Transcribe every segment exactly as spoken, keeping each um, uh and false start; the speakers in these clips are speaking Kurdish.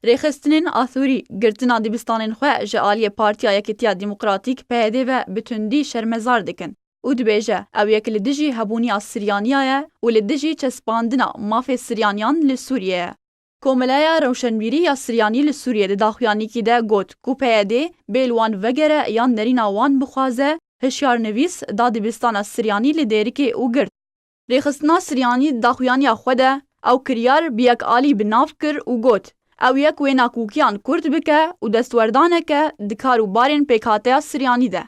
Rêxistinên Asûrî girtina dibistanên xwe ji aliyê Partiya Yekîtiya Demokratîk, P Y D, ve bi tundî şermezar dikin û dibêje, ew yek li dijî hebûniya Siryaniya ye û li dijî çespandina mafê Siryaniyan li Sûriyê ye. Komeleya Rewşenbîrî ya Siryanî li Sûriyê di daxuyanîkî de got ku P Y D bê li wan vegere yan nerîna wan bixwaze, hişyarnivîs da dibistana Siryanî li Dêrikê û girt. Rêxistina Siryanî di daxuyaniya xwe de ew kiryar bi yek alî bi nav kir û got, ew yek wê nakokîyan kurt bike û destwerdaneke di kar û barên pêkhateya Siryanî de.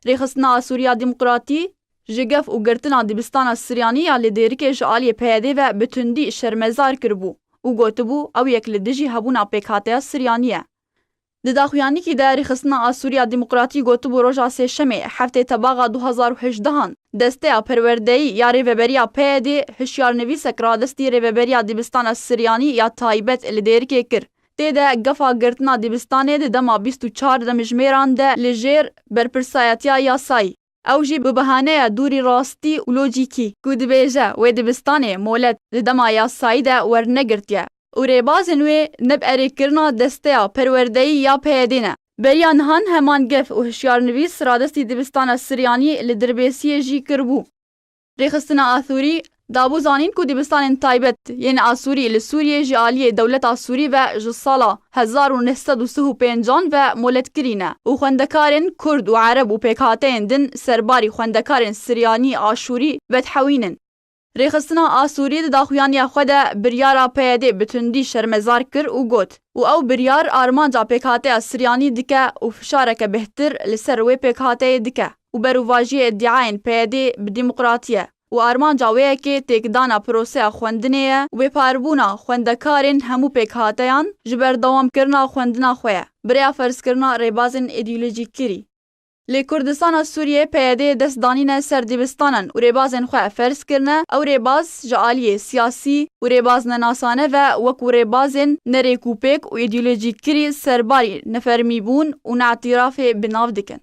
Rêxistina Asûriya Demokratî ji gef û girtina dibistana Siryanî ya li Dêrikê ji aliyê P Y D ve bi tundî şermezar kiribû û gotibû, ew yek li dijî hebûna pêkhateya Siryanî ye. Di daxuyanîkî de Rêxistina Asûriya Demokratî gotibû, roja Sêşemê heftê Tebaxa du hezar û hejdehan, desteya perwerdeyî ya Rêveberiya P Y D hişyarnivîsek radestî Rêveberiya Dibistana Siryanî ya Taybet li Dêrikê kir. Tê de gefa girtina dibistanê di dema bîst û çar demjimêran de li jêr berpirsayetiya yasayî. Ew jî bi bahaneya dûrî rastî û lojîkî ku dibêje wê dibistanê molet di dema yasayî de wernegirtiye û rêbazên wê ne bi erêkirina desteya perwerdeyî ya P Y D ne. Beriya nihan heman gef û hişyarnivîs radestî dibistana Siryanî li Dirbêsiyê jî kiribû. Rêxistina Asûrî dabû zanîn ku dibistanên taybet yên Asûrî li Sûriyê ji aliyê dewleta Sûrî ve ji sala hezar û neh sed û sih û pêncan ve moletkirî ne û xwendekarên Kurd û Ereb û pêkhateyên din serbarî xwendekarên Siryanî Aşûrî vedihewînin. Rêxistina Asûrî di daxuyaniya xwe de biryara P Y D bi tundî şermezar kir û got, û ew biryar armanca pêkhateya Siryanî dike û fişareke bêhtir li ser wê pêkhateyê dike û berûvajiyê îdiayên P Y D bi demokratî ye û armanca wê yekê têkdana proseya xwendinê ye û bêparbûna xwendekarên hemû pêkhateyan ji berdewamkirina xwendina xwe ye, bi rêya ferzkirina rêbazên îdeolojîkirî. Lê Kurdistana Sûriyê, P Y D, dest danîne ser dibistanan û rêbazên xwe ferz kirine, ew rêbaz ji aliyê siyasî û rêbaznenasan ve wekû rêbazên nerêkûpêk û îdeolojîkirî serbarî nefermîbûn û neîtîrafê bi nav dikin.